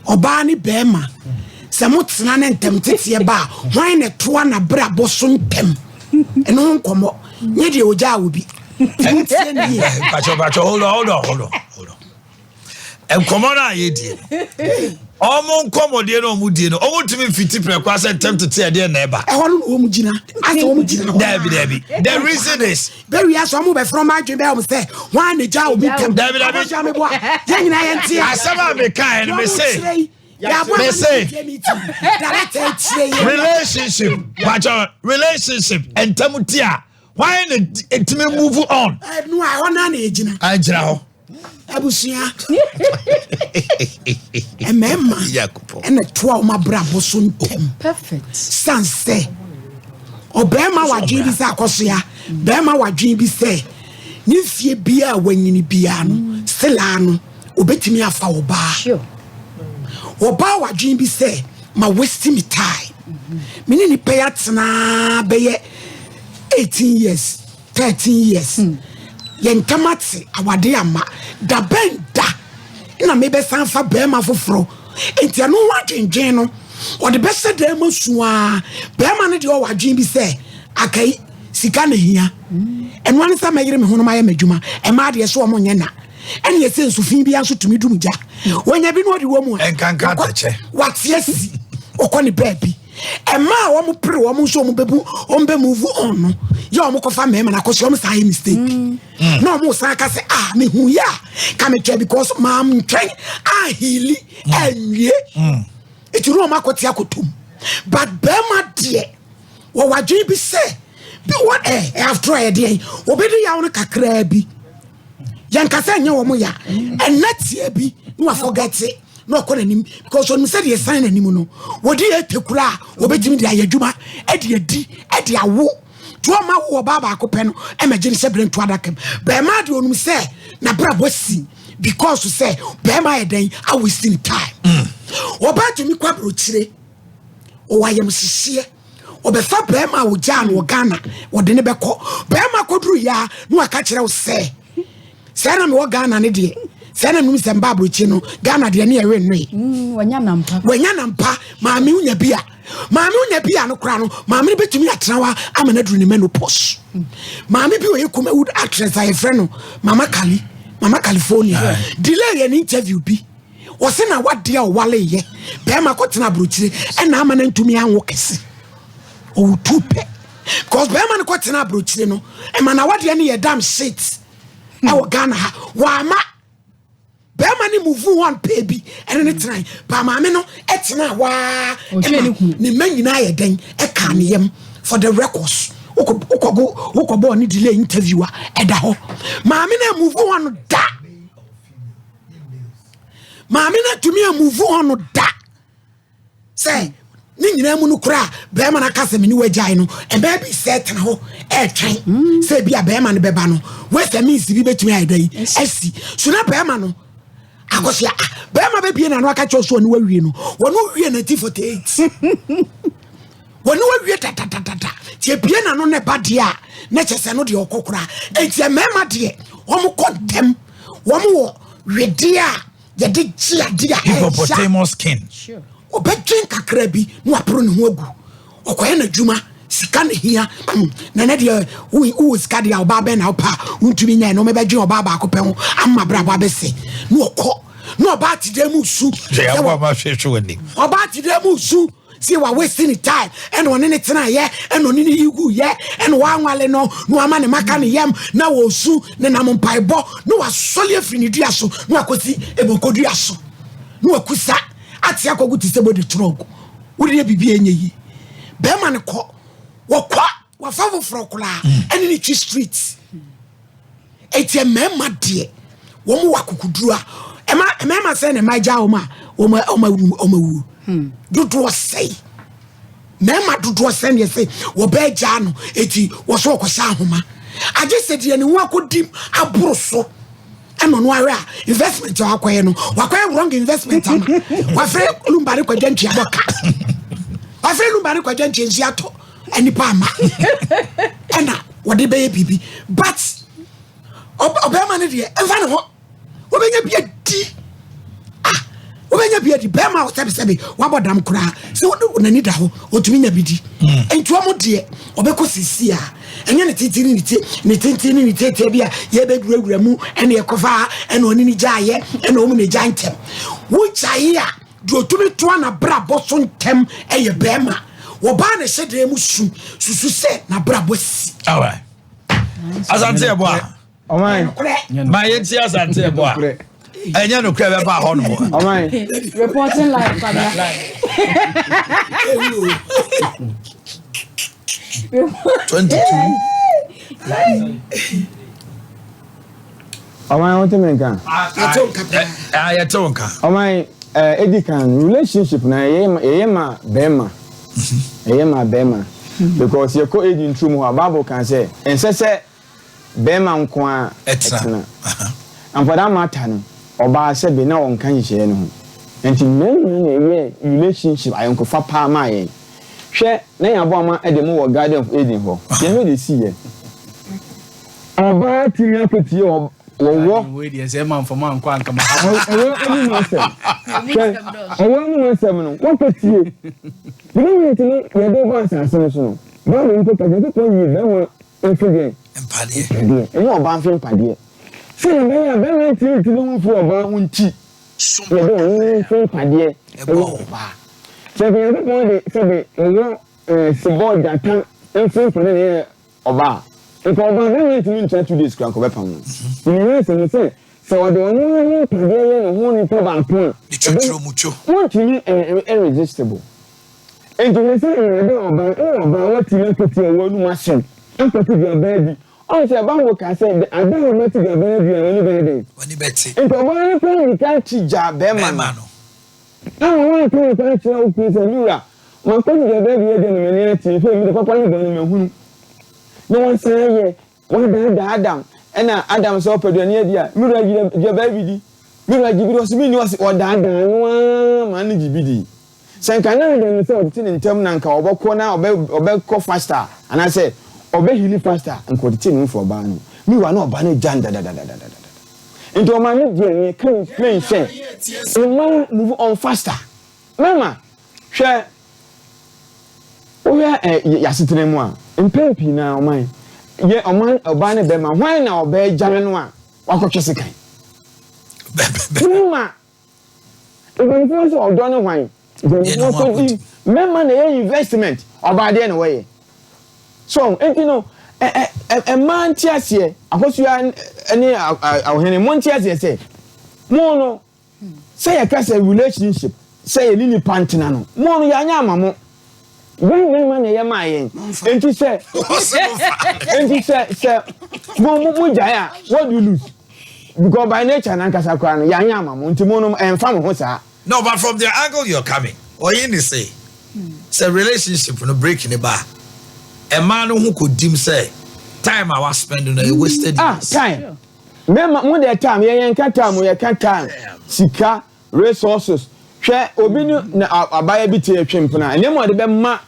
Ɔbaa ne bɛrima, sɛ motena ne ntɛm teteɛ ba a, hwan na ɛtoa n'abrabɔ so ntɛm? Ɛno ho nkɔmmɔ nyɛ deɛ ɔgyaa wo bi. Nti montie ne yie. Pacho, pacho, hold on, hold on, hold on, hold on. Nkɔmɔ no a yɛdie no, ɔmo nkɔmɔdeɛ no, ɔmo die no, ɔmo tumi mfiti prɛko asɛ ntɛm tete ɛdeɛ na ɛba. Ɛhɔ no na wɔn gyina asɛ wɔn gyina hɔ. Dabi, dabi, the reason is Bɛwi asɛ wɔn bɛfrɛ wɔn adwene bɛyɛ wɔn sɛ wɔn a na gya obi ntɛm. Dabi, dabi. Akɔhyia mi bɔ a yɛn nyinaa yɛn ti a. Asɛm a mekae no, me se me se relationship, pacho, relationship ntɛm ti a, hwan na etumi move on? Ɛnu a ɛhɔ naa na yɛgyina. Agyina hɔ. Abusua, mmarima Yakupɔ. ɛna toa wɔn abrabɔ so ntɛm. Perfect. San sɛ ɔbɛrima wadwene bi sɛ akɔsoa, bɛrima wadwene bi sɛ ne mfie bia a wanyini biara no selaa no obɛtumi afa ɔbaa. Ɔbaa wadwene bi sɛ ma waste me time, me ne nipa yi atenaa bɛyɛ 18 years, 13 years, yɛn ntam ate awade ama da bɛn da na mebɛsan fa bɛrima foforɔ? Nti ɛno ho adwendwen no ɔde bɛhyɛ dan mu suaa. Bɛrima no deɛ, ɔwɔ adwene bi sɛ akai sika na hia, ɛno ane sɛ mɛyere me ho no mayɛ m'adwuma. Ɛma adeɛ so ɔmo nyɛ na ɛne yɛsɛ nsufin bia nso tumi dum gya, wɔnya bi na ɔde wɔ mu a Ɛnkanka atɛkyɛ. Wate asi ɔkɔ ne baabi. Ɛma a wɔn pere wɔn nso wɔn bɛbu wɔn bɛ move on no yɛ wɔn kɔfa mmarima na akɔhyɛ wɔn saa yɛ mistake na wɔn san ka sɛ, ah, mehu yɛ a ka me twɛ because maa ntwɛn ahili anwie eti ne wɔn akɔte akɔtom. But bɛrima deɛ, wɔwɔ adwene bi sɛ bi wɔ ɛ after all, yɛ deɛ obɛdi yaw no kakraa bi, yɛn kasa nyɛ wɔn ya ɛnna tie bi na wafɔgɛte na ɔkɔ n'anim because ɔnim sɛ deɛ san n'anim no wɔde yɛ tekura a wɔbɛtumi de ayɛ adwuma, ɛde adi, ɛde awo tí wɔn awo ɔbaa baako pɛ no ɛmɛ gye ne sɛ bere nto adaka mu. Bɛrima deɛ, ɔnim sɛ n'abrabɔ si because sɛ bɛrima yɛ dɛn a wasting time. Ɔbaa tumi kɔ aburokyire, ɔwɔ ayɛmhyehyeɛ, ɔbɛfa bɛrima a wɔgyaa no wɔ Ghana, wɔde ne bɛkɔ. Bɛrima kɔduru yia na waka kyerɛ wo sɛ sɛ na mewɔ Ghana ne deɛ, sɛ na menim sɛ mba aburokyi no, Ghana deɛ ne yɛwe nnoe. Wanya nampa. Wanya nampa. Maame wonya bi a, maame wonya bi a no kora no, maame no bɛtumi atena hɔ ama no aduru ne menopause. Maame bi ɔyɛ Kumawood actress a yɛfrɛ no Mama Kali, Mama California, delay yɛ ne interview bi, ɔsɛ na wadeɛ a ɔwaleyɛ bɛrima kɔtena aburokyire ɛna ama no ntumi anwo kɛse. Ɔwɔ tu pɛ because bɛrima no kɔtena aburokyire no ɛma na wadeɛ no yɛ damn shit ɛwɔ Ghana ha. Wama bɛrima no move on pɛ bi ɛne ne tena pa, maame no ɛtena waa. Ɔhwɛ ne ɛma kunu. Ne mma nyinaa yɛ dɛn ɛka ne yam. For the records, wokɔgo wokɔbɔɔ ne delay interview a ɛda hɔ, maame no move on da, maame no atumi a move on da sɛ ne nyinaa mu no koraa bɛrima no aka sɛ mene wagyae no. Ɛbɛɛ bi sɛ tena hɔ ɛɛtwɛn sɛ bi a bɛrima no bɛba no wɛsɛ means bi bɛtumi ayɛ da yi asi so na bɛrima no akɔsoa. Ah, bɛrima bɛbie na no aka kyerɛ so ɔne wawie no, wɔne wie 1948, wɔne wawie tatatata. Nti ebie na no ne ba deɛ a na kyɛ sɛ no deɛ ɔkɔ koraa. Enti mmarima deɛ, wɔn kɔ ntɛm, wɔn wɔ wedeɛ a yɛde gye adeɛ a ɛya. Hippopotamus skin. Ɔbɛdwen kakra bi na waporo ne ho agu, ɔkɔyɛ n'adwuma, sika ne hia. Na ne deɛ wowɔ sika deɛ a, ɔbaa bɛn na wopɛ a wontumi nya no? Mɛbɛdwen ɔbaa baako pɛ ho ama brabɔ abɛsɛ na ɔkɔ na ɔbaa te dɛ mu su. Hwɛ aboa ma hwehwɛ w'anim. Ɔbaa te dɛ mu su si wa waste ne time, ɛna ɔne ne tena yɛ, ɛna ɔne ne yi gu yɛ, ɛna wanwale no na wama ne maka ne yam na wɔsu ne nam mpaebɔ na wasɔle afiri ne dua so na wakɔsi eboko dua so na wakusa ate akɔgu te sɛ bɔde trɔg wode yɛ biribi a ɛnyɛ yi. Bɛrima no kɔ, wɔkɔ wafa foforɔ koraa ɛne ne twi street. Eti mmarima deɛ, wɔn wɔ akokoduro a ɛma mmarima sɛ ne mma gya wɔn a wɔn awu, wɔn awu dodoɔ sɛe. Mmarima dodoɔ sɛ ne yɛsɛ wɔbɛɛ gya no, eti wɔso wɔkɔhyɛ ahoma agye sɛ deɛ ne ho akɔdim aboro so, ɛna ɔno ahwɛ a investment a wakɔyɛ no, wakɔyɛ wrong investment ama wafrɛ lumba ne kwadwa ntua bɔ ka, wafrɛ lumba ne kwadwa ntua nsi atɔ nipa ama ɛna wɔde bɛyɛ biribi. But ɔbɛrima no deɛ, ɛmfa ne ho, wɔbɛnya bi adi. Ah, Wobɛnya bi adi. Bɛrima a sɛbesɛbe wabɔ dam koraa sɛ wode n'ani da hɔ, ɔtumi nya bi di. Nti ɔmo deɛ ɔbɛkɔ sisi a ɛnyɛ ne tenten ne ne tie ne tenten ne ne tietie bi a yɛbɛwurawura mu ɛne ɛkɔfa ha ɛna ɔne ne gyaayɛ ɛna ɔmo ne gya ntɛm. Wogyae a, deɛ ɔtumi toa n'abrabɔ so ntɛm ɛyɛ bɛrima. Wɔbaa ne hyɛ dan mu su susu sɛ n'abrabɔ si. Alright, Asante ɛbɔ a Ɔman. Ma yɛnti Asante ɛbɔ a ɛnyɛ nokorɛ bɛba hɔ nom. Ɔman. Reporting live, Fabia. 22. Ɔman, wote me nka? Yɛte wo nka paa. Yɛte wo nka. Ɔman, edi kan, relationship na yɛyɛ ma bɛrima. Ɛyɛ ma bɛrima. Because yɛkɔ Eden turo mu hɔ a, Bible kan sɛ ɛnsɛ sɛ bɛrima nko a ɛtena. Ɛtena. And for that matter no, ɔbaa sɛbi na ɔnka nhyehyɛeɛ no ho. Nti mmarima na ɛyɛ relationship ayɔnkofa paa maa yɛn. Hwɛ, na yɛn aboa ma ɛde mo wɔ Garden of Eden hɔ. Yɛn ho de si yɛ. Ɔbaa tumi akɔtie wɔwɔ Wei deɛ, sɛ ɛma mfam ankɔ anka ma. Ɔwɔ anim asɛm. Hwɛ, ɔwɔ anim asɛm no, wɔkɔtie. The moment no yɛde ba asase no so no, Bible mpo ka Nyankopɔn yi bɛrima mfe deɛ mpadeɛ. Mpadeɛ. Ɛnyɛ ɔbaa mfe mpadeɛ. Sɛ ɛbɛyɛ a bɛrima ntumi nti ne ho mfiri ɔbaa ho nti, yɛde ɔno mfe mpadeɛ ɛbɔ ɛyɛ wo. Ɔbaa. Sɛ nka Nyankopɔn de sɛbe ɔwɔ sebɔ gyata mfe mpadeɛ na ɛyɛ ɔbaa, nka ɔbaa bɛrima ntumi ntra 2 days kora nka ɔbɛpam no. Nyinaa sɛ ho sɛ ɔde ɔno ho mpadeɛ yɛ ne ho nipa baako a, ne twoturo mu two. Wontumi, ɛyɛ irresistible. Nti hwɛ sɛ ɛyɛ dɛ ɔbaa ɛwɔ ɔbaa watumi akɔti ɔwɔ anum asɛm akɔte duabaa bi. Ɔn sɛ Bible ka sɛ ada a ɔbɛte duabaa no bi a, w'ani bɛyɛ dɛn? W'ani bɛte. Nti ɔbaa no kora nika kyi gyaa bɛrima no. Bɛrima no. Ama wanka ne kwan kyerɛ wo kunu sɛ, "Me wura, makɔte duabaa bi adi na m'ani ate, afei mede papa ne bɔne mahunu." Na wasan ayɛ wadaadaa Adam. Ɛna Adam sɛ ɔpɛ aduane adi a, "Me wura, gye duabaa bi di. Me wura, gye bi di." Ɔsɛ menni. Ɔsɛ ɔdaadaa no ara ma no gye bi di. Sɛ nka na Adam sɛ ɔtete ne ntam na nka ɔbɛkɔ na ɔbɛkɔ faster anaasɛ ɔbɛheal faster, nka ɔtete ne ho firi ɔbaa no. Meanwhile na ɔbaa no agya no dadadadadada. Nti ɔma me deɛ meka no plain sɛ mmaa move on faster. Mɛma hwɛ, wohwɛ yɛasetena mu a, mpɛn pii na ɔman yɛ ɔman ɔbaa ne bɛrima, hwan na ɔbɛgya no a wakɔtwe sekan? Mmarima. Mpanimfoɔ sɛ ɔdɔ ne hwan? Mpanimfoɔ kɔdi mmarima na ɛyɛ investment, ɔbaa deɛ na wɔyɛ so. Nti no ɛ ɛ mmaa nte aseɛ, Akosua ne ɔhene mo nte aseɛ sɛ mo no sɛ yɛka sɛ relationship sɛ yɛne nipa ntena no, mo no yɛanyɛ ama mo. Yɛn mmarima na ɛyɛ maa yɛn. Nti sɛ mo gyae a, what do you lose? Because by nature nankasa koraa no, yɛanyɛ ama mo, nti mo no ɛnfa mo ho saa. No, but from the angle you're coming, ɔyɛ ne say sɛ relationship no break ne ba, ɛmaa no ho kò dim sɛ time a wa spend no yɛ wasted years. Time mmarima mo deɛ, time yɛn ka time, yɛ ka time, sika, resources. Hwɛ, obi ne na abaayewa bi te atwe mpena, nneɛma a ɔde bɛma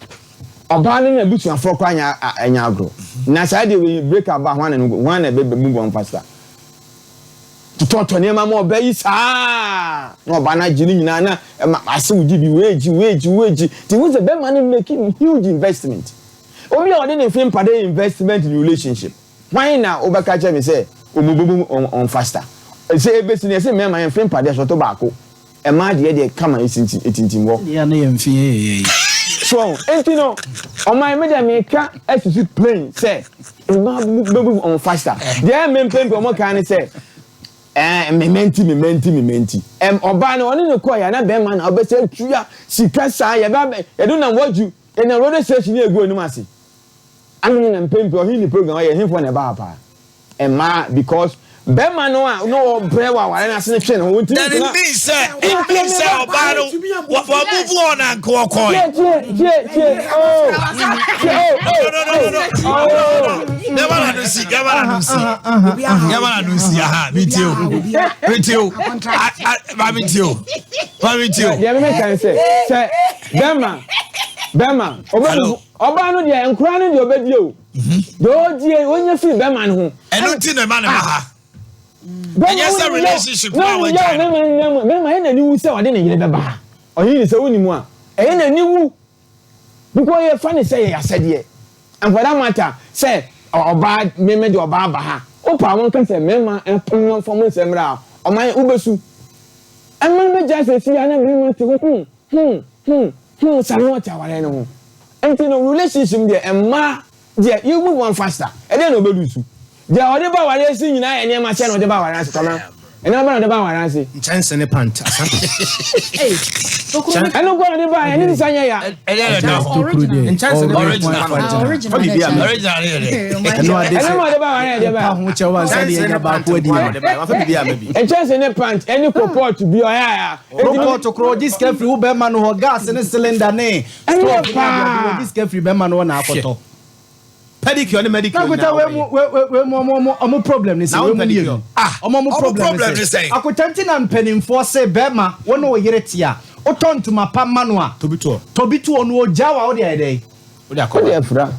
ɔbaa no ne abusuafoɔ koraa nya anya agorɔ. Na saa deɛ wei break aba, hwan na no hwan na ɛbɛ move on faster? Totɔtɔ nneɛma ma ɔbaa yi saa na ɔbaa no agye ne nyinaa na ɛma asew gye bi wei gye wei gye wei gye. Ti wo sɛ bɛrima no make huge investment. Obi a ɔde ne mfe mpade investment in relationship, hwan na wobɛka kyerɛ me sɛ ɔmu bɛbu on faster? Sɛ ebesi ne yɛsɛ mmarima yɛn mfe mpade sɔtɔ baako, ɛmaa deɛ kama etintim etintim hɔ. Yɛ ne yɛ mfe yɛ yɛ yi. So nti no, ɔman mi deɛ meka esisi plain sɛ mmaa bɛbu on faster. Deɛ ɛmɛ mpempe ɔmo kan ne sɛ mmɛmɛnti mmɛmɛnti mmɛmɛnti ɔbaa no ɔne ne kɔ yɛ na bɛrima na ɔbɛsɛ tuya sika saa yɛbɛ abɛ yɛde nam wɔdwu yɛnam road station yɛ egu anim ase ane na mpempe ɔhen ne program ɔyɛ henfoɔ na ɛbaa paa mmaa, because bɛrima no a na ɔbrɛ wɔ aware no ase ne twe ne ho ntumi. Then it means sɛ ɔbaa no wɔ move on and kɔ ɔkɔɛ. Tie, tie, tie, tie, oh, tie, oh. No, no, no, no, no, no, no, yaba na no si, yaba na no si, yaba na no si. Aha, mi tie o, mi tie o, ma mi tie o, ma mi tie o. Deɛ mímɛ kan sɛ bɛrima ɔbɛ ɔbaa no deɛ, nkura no deɛ ɔbɛdie o, deɛ ɔdie onye firi bɛrima no ho. Ɛnu ti na ɛma ne ma ha. Ɛnyɛ sɛ relationship no a wagyae no. Bɛrima ɛyɛ n'ani wu sɛ ɔde ne yere bɛba ha. Ɔyere ni sɛ wonim a, ɛyɛ n'ani wu. Because yɛfa no sɛ yɛyɛ asɛdeɛ. And for that matter, sɛ ɔbaa, me mede ɔbaa ba ha, wopɛ a wɔnka sɛ mmarima mfa mo nsɛm mmra a, ɔman wobɛsu. Ɛma no bɛgyae seesei a na mmarima te hɔ hmm, hmm, hmm, hmm, saa na wɔte awareɛ no ho. Nti no relationship deɛ mmaa deɛ you move on faster, ɛdeɛn na ɔbɛlusu? Deɛ ɔde ba awareɛ ase nyinaa yɛ nneɛma sɛn na ɔde ba awareɛ ase Kwabena? Nneɛma bɛn na ɔde ba awareɛ ase? Nkyɛnse ne pant asa. Ɛno nko na ɔde ba ɛne nsa nyɛ ya. Ɛyɛ yɛ da hɔ. Nkyɛnse ne Original. Original. Fa biribi a Original ne yɛ dɛ. Ɛno ade Ɛno na ɔde ba awareɛ yɛ deɛ Pa bɛn? ho kyɛw ansa de anya baako adi. Fa biribi a ma bi. Nkyɛnse ne pant ɛne kopɔt bi ɔyɛ a. Kopɔt korɔ ɔgye sika firi wo bɛrima no hɔ gas ne cylinder ne Ɛnyɛ stove ne adeade paa. wɔgye sika firi bɛrima no hɔ na akɔtɔ. Pedicure ne medicure Nakuta nyinaa wei mu wɔyɛ. wei wei wei mu ɔmo ɔmo ɔmo problem ne sɛ Na wei wo mu pedicure? mmienu. Ah, Ɔmo ɔmo ɔmo problem ne problem ne sɛ. sɛn? Akuta nti na mpanimfoɔ se bɛrima wo ne wo yere te a wotɔ ntoma pa ma no a Tobi toɔ. tɔ bi to ɔno ogya wa wode ayɛ dɛn? Wode akɔ Wode ba. afira.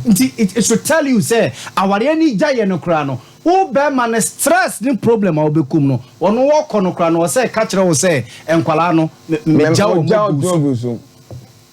Nti it it should tell you sɛ awareɛ ni gya yɛ no koraa no wo bɛrima no stress ne problem a wobɛkum no ɔno wɔkɔ no koraa no ɔsɛ ka kyerɛ wo sɛ nkwadaa no me megya wɔn Ɔgya agu so. ɔdɔ gu so.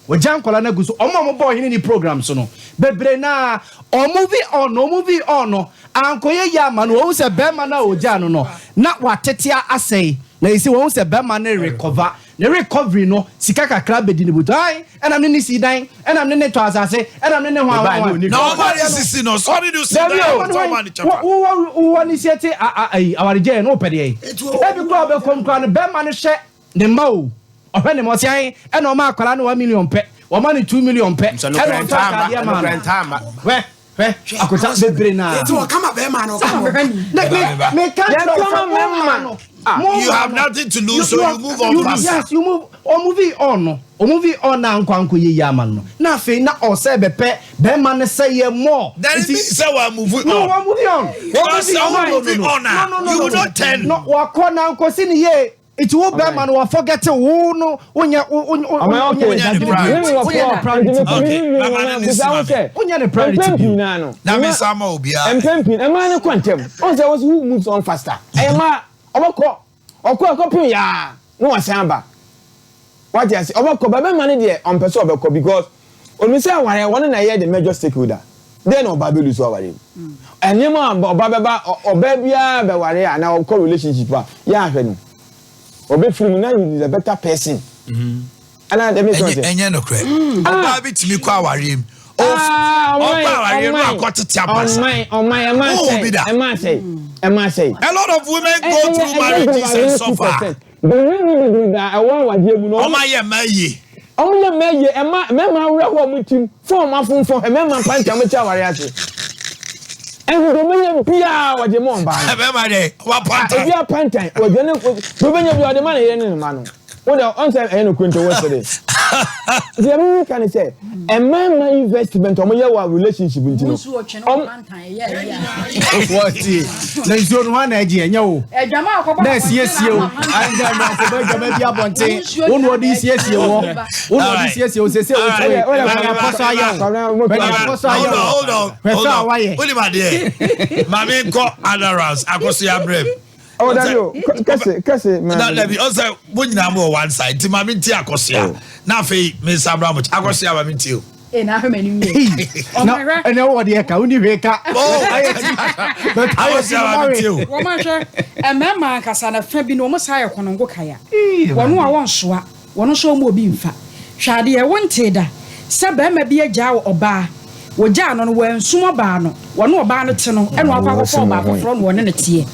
Wɔgya nkwadaa no agu so. Wɔn a wɔbɔ ɔhene ni program so no, bebree naa ɔmo vi on no, ɔmo vi on no, ankɔyɛ yie ama no. Wɔn sɛ bɛrima no a ɔgyaa no no, na watete asɛe. Na yɛsi wɔn sɛ bɛrima no recover. Ne recovery no, sika kakra bɛdi ne butu. Ae, ɛna me ne si dan, ɛna me ne tɔ asase, ɛna me ne hwan hwan hwan. Na ɔma ne sisi no, sɔre no si dan, Dabi o. ɔtɔ ɔma ne kyɛfa. Wowɔ ne sie te awaregyaeɛ no, wopɛ deɛ. Ebi koraa ɔbɛkɔm koraa no, bɛrima no hwɛ ne mma o. Ɔhwɛ ne mma ɔse ae, ɛna ɔma akwadaa no 1 million pɛ, wɔma no 2 million pɛ, Nso ɛna nokorɛ ɔtɔ ntaa mma, ataadeɛ maa nokorɛ no. ntaa mma. Hwɛ, hwɛ, akota bebree naa. Nti ɔkama bɛrima no ɔkama ɔbaa. Ne me me ka kyerɛ wo sɛ Yɛkama mo mma mmarima. no, Ah. mo You mma have no. nothing to lose, so you move on faster. Yes, you move. Ɔmove on no, ɔmove on na nkwa nkɔ yie ama no. Na afei na ɔsɛ bɛpɛ bɛrima no sɛ yɛ more. Then it Nti- means sɛ wa move No, on. wɔn move on. Because Wɔn sɛ wo move move on No, a, no, no, you no, will not turn. No, wakɔ na nkosi ne yie. Nti wo bɛrima no waforget wo no wonyɛ wo wo wo Ɔman okay. Wonyɛ ne priority. Wonyɛ ne priority. Okay, mama no ne si ma me. Wonyɛ ne priority Mpɛn bio. pii naa no. Na me nsa ma obiara. Mpɛn pii mmaa no kɔ ntɛm. Ɔn sɛ wɔsi who moves on faster. Ɛyɛ mmaa ɔbɛkɔ ɔkɔ ɛkɔ pim yaa na wasan aba. Wate ase ɔbɛkɔ ba bɛrima no deɛ ɔmpɛ sɛ ɔbɛkɔ because onim sɛ awareɛ wɔn na ɛyɛ the major stakeholder. Deɛ na ɔbaa bɛlu so awareɛ mu. Nneɛma a ɔbaa bɛba ɔbaa biara bɛware a na ɔkɔ relationship a yɛ ahwɛ no. Ɔbɛfiri mu na he is a better person. Ɛna ɛmi sɔ Ɛnyɛ sɛ. ɛnyɛ nokorɛ. Ɔbaa bi tumi kɔ awareɛ mu. Ah, Ɔkɔ awareɛ mu akɔ tete apasa. ɔman ɔman ɛma Wohu bi sɛe da? ɛma sɛe ɛma sɛe. A lot of women go through marriages and suffer. Bɛrɛ bebree a ɛwɔ awadeɛ mu no. Ɔmo ayɛ mmaa yie. Ɔmo yɛ mmaa yie ɛma mmarima awura hɔ ɔmo tim fún ɔmo afonfon mmarima mpa nkyɛn ɔmo kyɛ aware ase. Ɛnso deɛ ɔmo yɛ biara wɔde ma ɔbaa no. Ɛbɛma dɛ wapantan. Ebi apantan wɔdwa ne deɛ ɔbɛnya bi ɔde ma ne yere ne ne ma no. Wo deɛ ɔnsɛ ɛyɛ no kunto wɔ sere. Deɛ mi ka ne sɛ mmarima investment ɔmo yɛ wɔ relationship nti no. Nsuo twene wɔ pantan ɛyɛ ɛyɛ a. Wɔtie. Na nsuo no hɔ na agye ɛnyɛ wo. Adwama akɔbɔ Na esiesie wo. Ayɛ na akɔbɔ adwama bi abɔnten. Wo na ɔde siesie wɔ. Wo na ɔde siesie wo sese wo sɛ bɛn akɔ so ayɛ wo. Bɛn akɔ so ayɛ Hold on, wo. hold on, Hwɛ hold sɛ a on. wayɛ. Wonim adeɛ? Maame nkɔ other rounds. Akɔso yɛ abrɛ mu. Ɔ dabi o kɛse kɛse Na maa. dabi ɔsɛ mo nyinaa mo wɔ one side nti maame nti akɔsoa. Na afei me nsa abra mo akɔsoa maame nti o. Ee na ahwɛ m'anim yie. Na Ɔmo hwɛ ɛnɛ wɔ deɛ ka woni hwee ka. Oh. Ayɛ ti. But ayɛ ti Akɔsoa no maame nti mawe. o. wɔn ahwɛ mmarima ankasa na fɛ bi na wɔn saa yɛ kɔnɔngo kaya. Wɔn a wɔnsoa wɔn nso wɔn obi nfa. Hwɛ adeɛ wɔntee da sɛ barima bi agyaa wɔ ɔbaa wɔgyaa no no wɔansum ɔbaa no wɔne ɔbaa no te no ɛna wakɔ akɔfa ɔbaa foforɔ na wɔne ne teɛ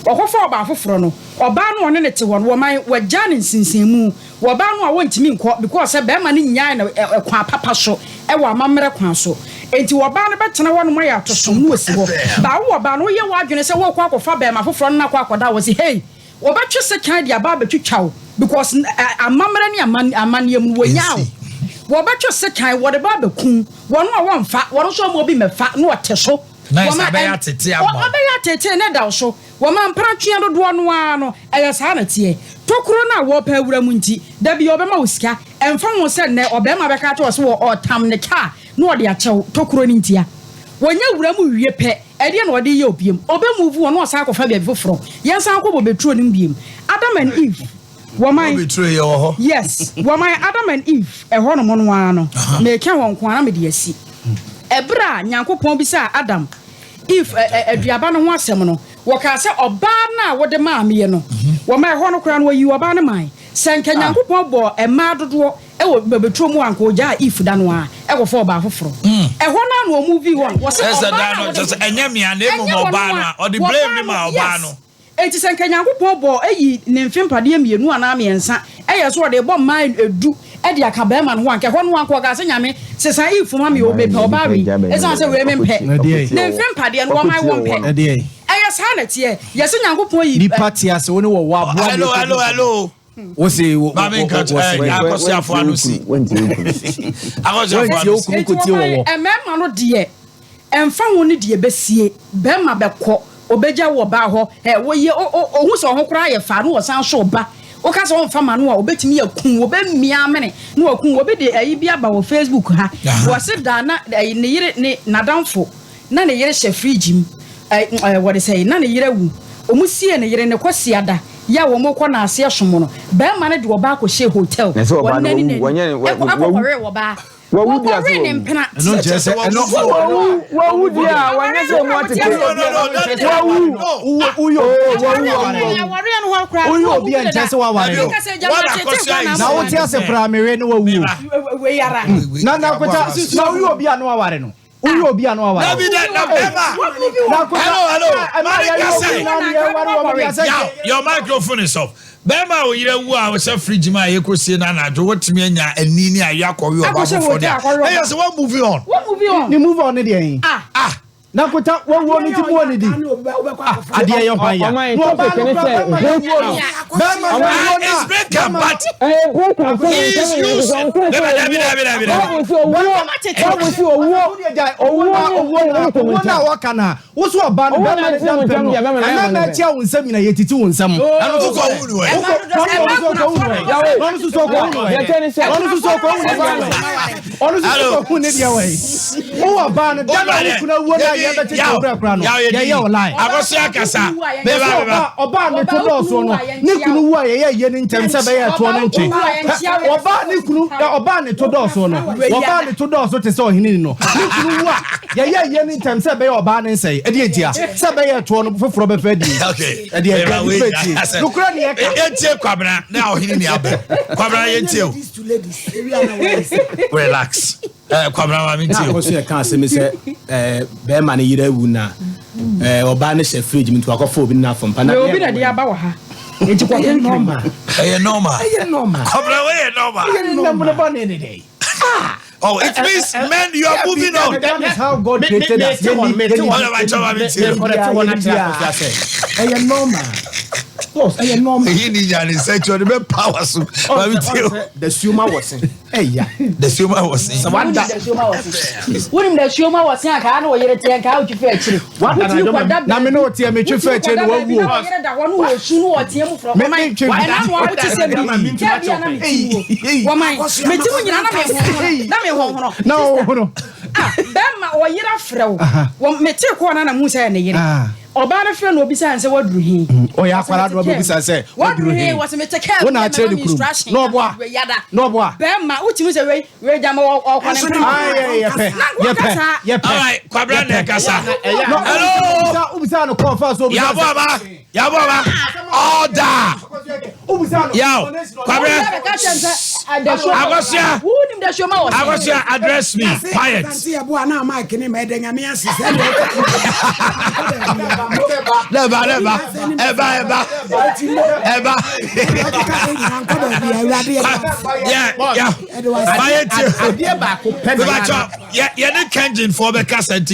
wɔkɔfa ɔbaa foforɔ no ɔbaa no ɔne ne te hɔ no wɔman wɔgyaa ne nsensanmu wɔbaa no a wɔntumi nkɔ because sɛ bɛrima no nyaa no ɛkwan papa so ɛwɔ amammerɛ kwan so enti wɔbaa no bɛtena hɔ nom ayɛ atosom no wɔsi hɔ baawo ɔbaa no woyɛ w'adwene sɛ wɔkɔ akɔfa bɛrima foforɔ no na akɔ akɔda wɔ si hey wɔbɛtwe sekan de aba abɛtwitwa wo because amammerɛ ne amanneɛ mu no wɔnyaa wo wɔbɛtwe sekan wɔde ba abɛkum wɔn a wɔmfa wɔn nso ama obi mɛfa na wɔte so. Nice, abɛyɛ atete ama wo. Ɔbɛyɛ atete ne da wo so. Wɔma mpratwea dodoɔ no ara no ɛyɛ saa na teɛ. Tokuro no a wɔpɛ awura mu nti dabi ɔbɛma wo sika. Ɛmfa ho sɛ nnɛ ɔbɛrima bɛka kyerɛ wo sɛ wɔ ɔtam ne kaa na ɔde akyɛw tokuro no ntia. Wɔnya wura mu wie pɛ. Ɛdeɛn na ɔde yɛ wo biom? Ɔbɛ move on na ɔsan akɔfa baabi foforɔ. Yɛnsan nkɔ bobeturo no mu biom. Adam and Eve, wɔman. Bobeturo yɛ wɔ hɔ. Yes, wɔman Adam and Eve, ɛhɔ nom no ara no, meka hɔ nko ara na mede asi. Ɛberɛ a Nyankopɔn bisaa Adam, Eve ɛ, ɛ, aduaba no ho asɛm no, wɔkaa sɛ, Ɔbaa no a wode maa meɛ no, wɔma ɛhɔ no koraa no, wɔyii ɔbaa no mae. Sɛ anka Nyankopɔn bɔɔ mmaa dodoɔ wɔ bobeturo mu a, anka ɔgyaa Eve da no ara kɔfaa ɔbaa foforɔ. Ɛhɔ no ara na wɔmovii on. Wɔse Kyerɛ sɛ ɔbaa da no a no, wode kyerɛ sɛ ɛnyɛ mmea na mmom Ɛnyɛ wɔn ɔbaa no a, a, ɔde blame wɔbaa no no, maa ɔbaa yes. no. Enti sɛ anka Nyankopɔn bɔɔ ayi ne mfe mpadeɛ mmienu anaa mmiɛnsa yɛ sɛ ɔde rebɔ mmaa du de aka barima no ho a, anka ɛhɔ no anka ɔkaa sɛ, Nyame, sesa Eve ma me o, mepɛ ɔbaa wei, ɛsiane sɛ wei mempɛ. Ne mfe mpadeɛ no, wɔman wɔmpɛ. Ɛyɛ saa na ɛteɛ. Yɛse Nyankopɔn yi. Nipa te ase wo ne wɔ wɔ aboa Hello, hello, hello. Wo se wo Maame nka wɔ ɛ akɔsiafo ano si. Akɔsiafo ano si. Enti wɔman mmarima no deɛ. Ɛmfa ho ne deɛ ɛbɛsie, bɛrima bɛkɔ, ɔbɛgya wo ɔbaa hɔ, ɛ, woyɛ, o, o, ɔhu sɛ ɔho koraa yɛ fɛ a, na ɔsan so ba. Woka sɛ ɔmfa ma no a, ɔbɛtumi aku wo, ɔbɛmia amene na waku wo. Obi de ayi bi aba wɔ Facebook ha, wɔse da na ayi, ne yere, ne, n'adamfo, na ne yere hyɛ fridge mu, ɛ, ɛ, wɔde sɛ, na ne yere awu. Wɔn siee ne yere, ne kwasiada, yɛ a wɔn rekɔ n'aseɛ som no, bɛrima no de ɔbaa kɔhyɛɛ hotel, Na sɛ ɔbaa wɔn no nani wawu, n'ani, wɔnyɛ ne, ɛkɔ, wawu. akɔkɔwee ɔbaa. Wawu di ase Wɔkɔwee ne wawu. mpena. Ɛno nkyerɛ sɛ ɛno. Wawu wawu di a wɔnyɛ sɛ ɔmu atete. Wawu. Woyɛ Oo wawu wawu wawu. Woyɛ obi a nkyerɛ sɛ waware no. Na wote ase koraa mewe ne wawu o. Na na kota na woyɛ obi a na waware no. Woyɛ obi a na waware. Dabi dɛ na bɛma. Hello hello. Mane kasa. Yaw your microphone is off. Bɛrima a wo yere awu a ɔhyɛ fridge mu a yɛkɔsie no anadwo wotumi anya ani ne awe akɔwe ɔba foforɔ deɛ a ɛyɛ sɛ wa move on. Wa move on. Ne move on ne deɛ he? Ah. Na kota wawuo no nti mu wɔ ne di. Ah adeɛ yɛ hwan ya. Ɔman Na ɔbaa topic no ne kora sɛ bɛrima no break wuo no. up. Bɛrima no Ɔman wuo no It's a. break up but ɛyɛ break up sɛ he wɔn is ntam yɛ using. sɛ ɔnka sɛ Dabi dabi owuo. dabi dabi dabi. Bible sɛ owuo Bible sɛ owuo Owuo owuo na ne owuo na ne owuo na ntam. wɔka na woso ɔbaa no Owuo bɛrima na no nte da mo mpam ntam no deɛ bɛrima no ayɛ ɛmɛɛmɛ bɔne bɛ. akyia wo nsam nyina yɛtiti wo nsam ɛno nso Wokɔ wu no ɛ. wokɔ ɔno nso kɔ wu no ɛ ɔno nso so kɔ wu no ɛ Deɛ ɛteɛ ne sɛ ɔno nso so kɔ wu no ɛ ɔno nso so kɔ wu ne deɛ wɔ yi wowɔ ɔbaa no da na wo kunu awuo no a yɛbɛkyekye wo berɛ kora no yɛyɛ wo line Akɔsi akasa. Beba beba. ɔbaa ne to dɔɔsoɔ no ne kunu wu a yɛyɛ yie ne ntɛm sɛ bɛyɛ ɛtoɔ no nkye ɔbaa ne kunu ɔbaa ne to dɔɔsoɔ no ɔbaa ne to dɔɔso te sɛ ɔhene ni no ne kunu wu a yɛyɛ yie ne ntɛm sɛ bɛyɛ ɔbaa ne nsɛe ɛdeɛ ntia sɛ bɛyɛ ɛtoɔ no foforɔ bɛfɛ die Okay. ɛdeɛ Beba ɛdeɛ wei nipa tie nokora ne yɛka Yɛntie Kwabena na ɔhene ni abɛ. Kwabena yɛntie o. Ladies to ladies, ewi ana wɔyɛ sɛ. Relax. Eh, Kwabena ma mentie Na o. akɔso yɛ ka asɛm sɛ ɛɛ bɛrima no yere awu na ɛɛ ɔbaa no hyɛ fridge mu nti wakɔfa obi no afɔ mpa na Wei obi na de aba wɔ ha. Enti kɔ Ɛyɛ kenkran. normal. Ɛyɛ normal. Ɛyɛ normal. Kwabena wei yɛ normal. Ɛyɛ normal. nnamno bɔne ne dɛn Oh, it means men you are moving on. That is how God created us. Mete Ɛyɛ normal. Boss, ɛyɛ normal. Eyi ni nya ne nsa akyi ɔde bɛ power so. Maame tie o. Dasuoma wɔ se. Ɛya. Dasuoma wɔ se. Sɛ wada. Wonim dasuoma wɔ se ankaa na ɔyere teɛ nkaa wotwi fɛ akyire. Wotumi kɔda Na me ne ɔteɛ metwi fɛ akyire na baabi wawuo. na ɔyere da hɔ no wɔ su no ɔteɛ mu frɛ Me ɔman. me ntwe Ɛna no a wote sɛ bi kɛ bi a na meti wuo. Wɔman meti mu nyina na mehohono na mehohono. Na ɔhono. Ah bɛrima ɔyere afrɛ wo. Wɔ mete kɔɔ na na mu sɛ ne yere. Ɔbaa no frɛ no obisa no sɛ waduru he? Ɔyɛ akwadaa na ɔbɛbisa sɛ waduru he? Wɔse mete kaa Wo na akyerɛ ne kurom. Na ɔboa. Na ɔboa. Bɛrima wotumi sɛ wei wei gyama ɔkɔ ne mpena. Ayɛ yɛpɛ yɛpɛ yɛpɛ. Alright, Kwabena na ɛkasa. Hello. Wobisa no kɔɔ fa so obisa. Yabɔ aba. Yabɔ aba. Order. Yaw. Kwabena. Akosua. Akosua address me. Quiet. Ɛba ɛba ɛba ɛba ɛba. Yeah yeah. Mayɛ tie. Adeɛ baako pɛ na yɛ. Yɛ ne Kenjin foɔ bɛ kasa nti.